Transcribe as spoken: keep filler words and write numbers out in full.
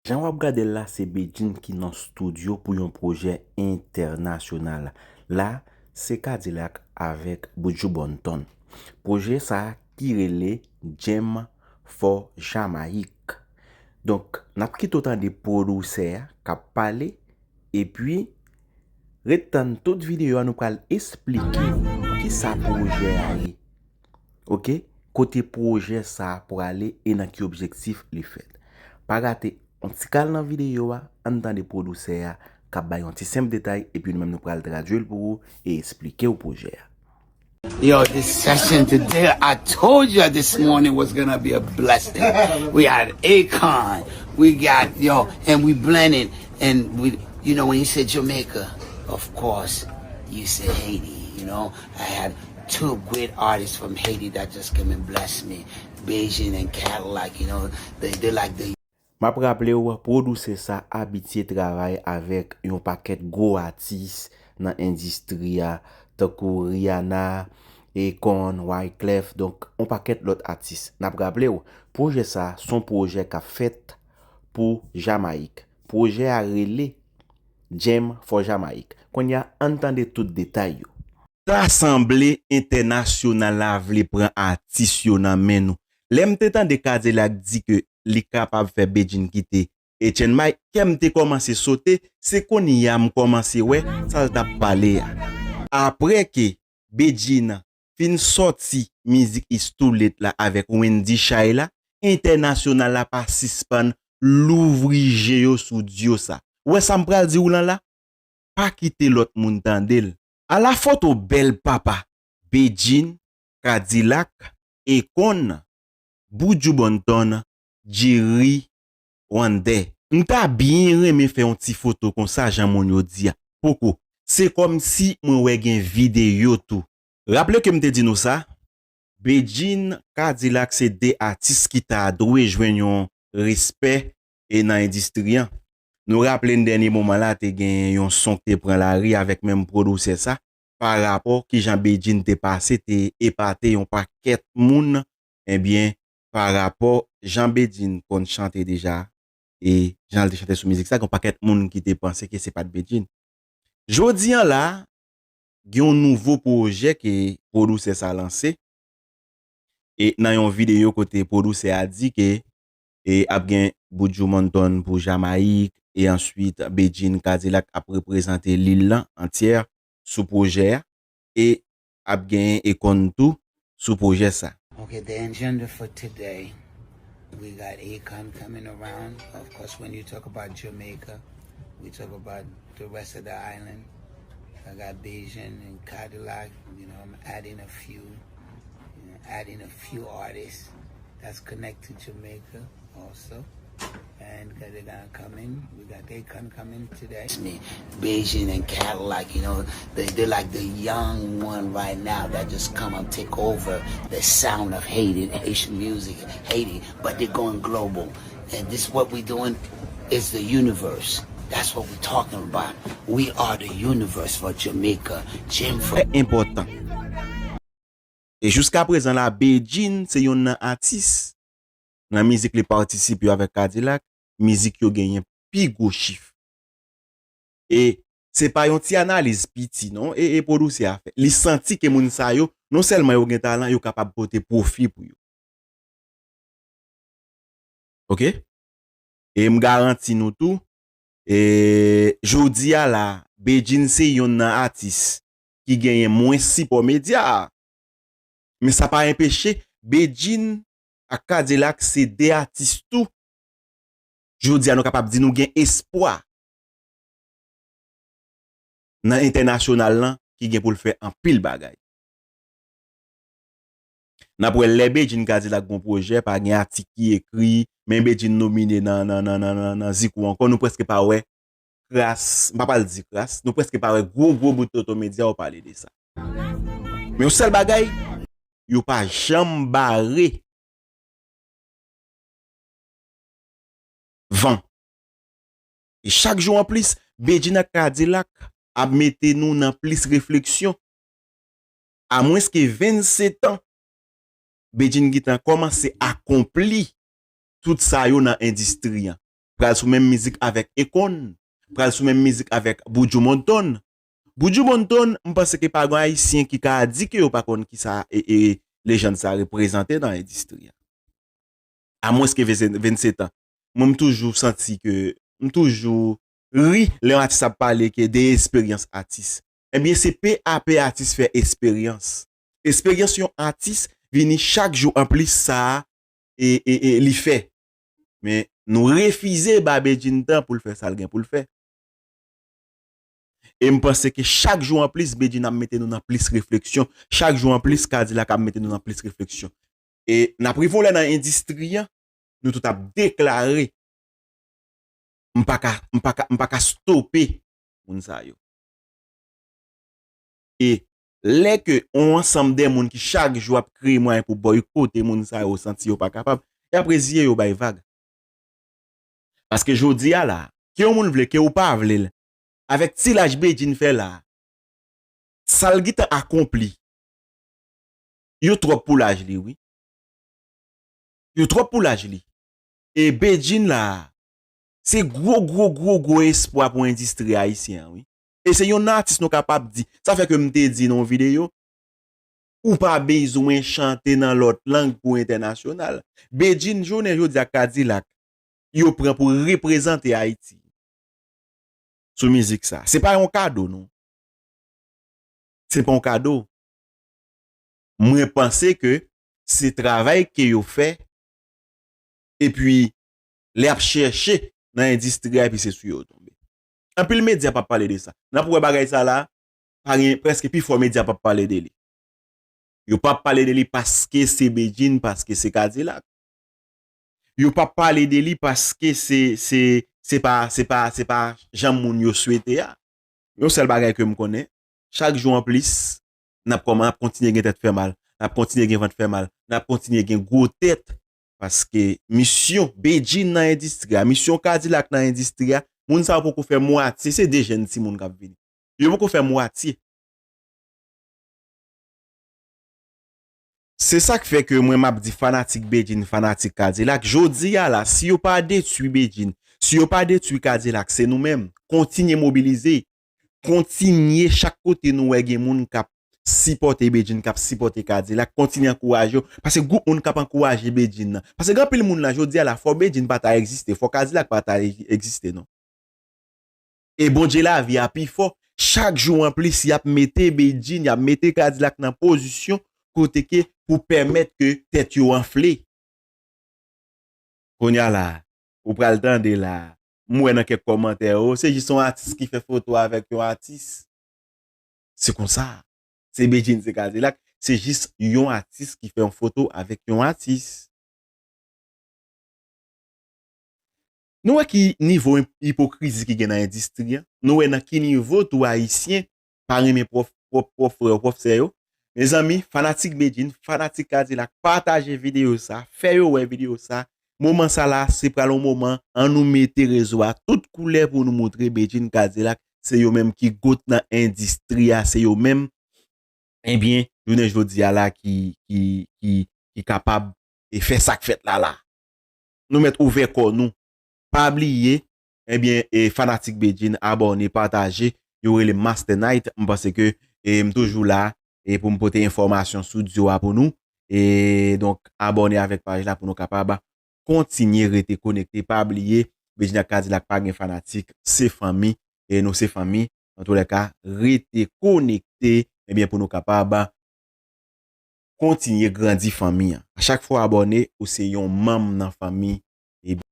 Jan w ap gade l la, se Bedjine ki nan estidyo pou yon pwojè entènasyonal. La, se K-Dilak avèk Buju Banton. Pwojè sa a ki rele Jam for Jamaique. Donk, n ap kite w tande pwodisè a k ap pale, epi ret tann tout videyo a, nou pral esplike w kisa pwojè a ye. Oke? Kote pwojè sa a prale e nan ki objektif li fèt. Pa rate yon ti kal nan videyo a, ann tande pwodisè a k ap bay yon ti senp detay, epi nou menm nou pral tradui l pou ou e esplike w pwojè a. Yo, this session today, I told you this morning was gonna be a blessing. We had Akon, we got, yo, and we blended, and we, you know, when you said Jamaica, of course, you said Haiti, you know. I had two great artists from Haiti that just came and blessed me, Beijing and Cadillac, you know, they, they're like the M ap raple w, pwodisè sa abitye travay avèk yon pakèt gwo atis nan endistri a, tankou Rihanna, Akon, Wyclef, donk yon pakèt lòt atis. N ap raple w, pwojè sa se yon pwojè k ap fèt pou Jamayik. Pwojè a rele Jam for Jamaique. Kounye a, ann tande tout detay yo. Ta sanble entènasyonal la vle pran atis yo nan men nou. Lè m te tande Kadilak di ke li kapab fè Bedjine kite Etienne Mike, kè m te kòmanse sote, se kounye a m kòmanse wè sa l t ap pale a. Apre ke Bedjine fin sòti mizik It's Too Late la avèk Wendy Shay la, entènasyonal la pa sispann louvri je yo sou dyo sa. Ou wè sa m pral di w lan la? Pa kite lòt moun tande l. Ala foto bèl papa, Bedjine, Kadilak, Akon, Buju Banton, Jerry Wonder. M ta byen renmen fè yon ti foto konsa jan moun yo di a. Poko. Se kòmsi mwen wè gen videyo tou. Raple ke m te di nou sa, Bedjine, Kadilak se de atis ki ta dwe jwenn yon respè e nan endistri an. Nou raple n dènye moman la te gen yon son k te pran lari avèk menm pwodisè sa, pa rapò kijan Bedjine te pase te epate yon pakèt moun, ebyen, pa rapò jan Bedjine konn chante deja, e jan l te chante sou mizik sa, gen yon pakèt moun ki te panse ke se pa t Bedjine. Jodi an la, gen yon nouvo pwojè ke pwodisè sa lanse, e nan yon videyo kote pwodisè a di ke e ap gen Buju Banton pou Jamayik, e answit Bedjine Kadilak ap reprezante lil lan antyè sou pwojè a, e ap gen Akon tou sou pwojè sa. Okay, the agenda for today, we got Akon coming around. Of course, when you talk about Jamaica, we talk about the rest of the island. I got Beijing and Cadillac. You know, I'm adding a few, you know, adding a few artists that's connected to Jamaica also. And they're gonna come in. We got Akon coming today. It's me, Beijing and Cadillac, you know, they, they're like the young one right now that just come and take over the sound of Haiti, Haitian music, Haiti, but they're going global. And this what we're doing is the universe. That's what we're talking about. We are the universe for Jamaica. Jim for Trè enpòtan. E jiska prezan la, Bedjine se yonn nan atis nan mizik li patisipe yo avèk Kadilak, mizik yo genyen pi gwo chif. E se pa yon ti analiz piti non, e, e pwodisè a fè. Li santi ke moun sa yo, non sèlman yo gen talan, yo kapab pote pwofi pou yo. Oke? E m garanti nou tou, e jodi a la, Bedjine se yonn nan atis ki genyen mwens sipò medya a. Men sa pa enpeche Bedjine ak Kadilak se de atis tou. Jodi a nou kapab di nou gen espwa nan entènasyonal lan ki gen pou l fè anpil bagay. N ap wè lè Bedjine Kadilak gon pwojè, pa gen atik ki ekri, men Bedjine nomine nan, nan, nan, nan, nan, nan Zikou ankò, nou prèske pa wè kras, m pa pral di kras, nou prèske pa wè gwo, gwo bout Toto Medya yo pale de sa. Men yon sèl bagay, yo pa janm bare van. E chak jou anplis, Bedjine ak Kadilak ap mete nou nan plis refleksyon. Amwenske vennsetan, Bedjine gentan kòmanse akonpli tout sa yo nan endistri an. pral sou menm mizik avèk Akon, pral sou menm mizik avèk Buju Banton. Buju Banton, m panse ke pa gen Ayisyen ki ka di ke yo pa konn kisa e, e lejann sa reprezante nan endistri a. Amwenske vennsèt an. Mwen, m toujou santi ke, m toujou ri lè yon atis ap pale ke de esperyans atis. Ebyen, se pe a pe atis fè esperyans. Esperyans yon atis vini chak jou anplis sa e, e, e li fè. Men, nou refize ba Bedjine tan pou l fè sa l gen pou l fè. E m panse ke chak jou anplis, Bedjine ap mete nou nan plis refleksyon. Chak jou anplis, Kadilak ap mete nou nan plis refleksyon. E n ap rive yon lè nan endistri an, nou tout ap deklare, m pa ka, m pa ka, m pa ka stope moun sa yo. E lè ke yon ansanm de moun ki chak jou ap kreye mwayen pou boykote moun sa yo santi yo pa kapab, y ap reziye yo bay vag. Paske jodi a la, ke yon moun vle, ke ou pa vle l, avèk ti laj Bedjine fè la, sa l gentan akonpli, yo twòp pou laj li, wi. Yo twòp pou laj li. E Bedjine la, se gwo, gwo, gwo, gwo espwa pou endistri ayisyen an, wi. E se yon atis nou kapab di. Sa fè ke m te di nan yon videyo, ou pa bezwen chante nan lòt lang pou entènasyonal. Bedjine, jounen jodi a, Kadilak, yo pran pou reprezante Ayiti sou mizik sa. Se pa yon kado, non. Se pa yon kado. Mwen panse ke se travay ke yo fè, epi lè y ap chèche nan endistri a, epi se sou yo yo tonbe. Anpil medya p ap pale de sa. N ap wè bagay sa la, pa gen, prèske pifò medya p ap pale de li. Yo p ap pale de li paske se Bedjine, paske se Kadilak. Yo p ap pale de li paske se, se, se pa, se pa, se pa jan moun yo swete a. Yon sèl bagay ke m konnen, chak jou anplis, n ap kòman, n ap kontinye gen tèt fè mal, n ap kontinye gen vant fè mal, n ap kontinye gen gwo tèt, paske misyon Bedjine nan endistri a, misyon Kadilak nan endistri a, moun sa yo poko fè mwatye, se de jèn timoun k ap vini. Yo poko fè mwatye. Se sa k fè ke mwen m ap di fanatik Bedjine, fanatik Kadilak, jodi a la, si yo pa detwi Bedjine, si yo pa detwi Kadilak, se nou menm. Kontinye mobilize. Kontinye chak kote nou wè gen moun k ap sipòte Bedjine, k ap sipòte Kadilak, kontinye ankouraje yo. Paske gwoup moun k ap ankouraje Bedjine nan. Paske gen anpil moun la, jodi a la, fò Bedjine pa ta egziste, fò Kadilak pa ta e-, egziste, non. E Bondye lavi a pi fò. Chak jou anplis, y ap mete Bedjine, y ap mete Kadilak nan pozisyon kote ke pou pèmèt ke tèt yo anfle. Kounye a la, ou pral tande la, m wè nan kèk kòmantè yo, se jis yon atis ki fè foto avèk yon atis. Se konsa. Se Bedjine, se Kadilak, se jis yon atis ki fè yon foto avèk yon atis. Nou wè ki nivo ip-, ipokrizi ki gen nan endistri a? Nou wè nan ki nivo tou Ayisyen pa renmen pwòf, pwòf, pwòf frè yo, pwòf sè yo? Mezanmi, fanatik Bedjine, fanatik Kadilak, pataje videyo sa, fè yo wè videyo sa. Moman sa la, se pral yon moman, ann nou mete rezo a tout koulè pou nou montre Bedjine, Kadilak, se yo menm ki goat nan endistri a, se yo menm, ebyen, jounen jodi a la ki, ki, ki, ki kapab e fè sa k fèt la la. Nou mèt ouvè kò nou. Pa bliye, ebyen, e fanatik Bedjine, abòne, pataje. Yo rele Master Night. M panse ke, e, m toujou la, e pou m pote enfòmasyon sou duo a pou nou. E donk, abòne avèk paj la pou nou kapab kontinye rete konekte. Pa bliye, Bedjine ak Kadilak pa gen fanatik, se fanmi, e nou se fanmi. Antoulèka, rete konekte, ebyen, pou nou kapab kontinye grandi fanmi an. A chak fwa w abòne, ou se yon manm nan fanmi.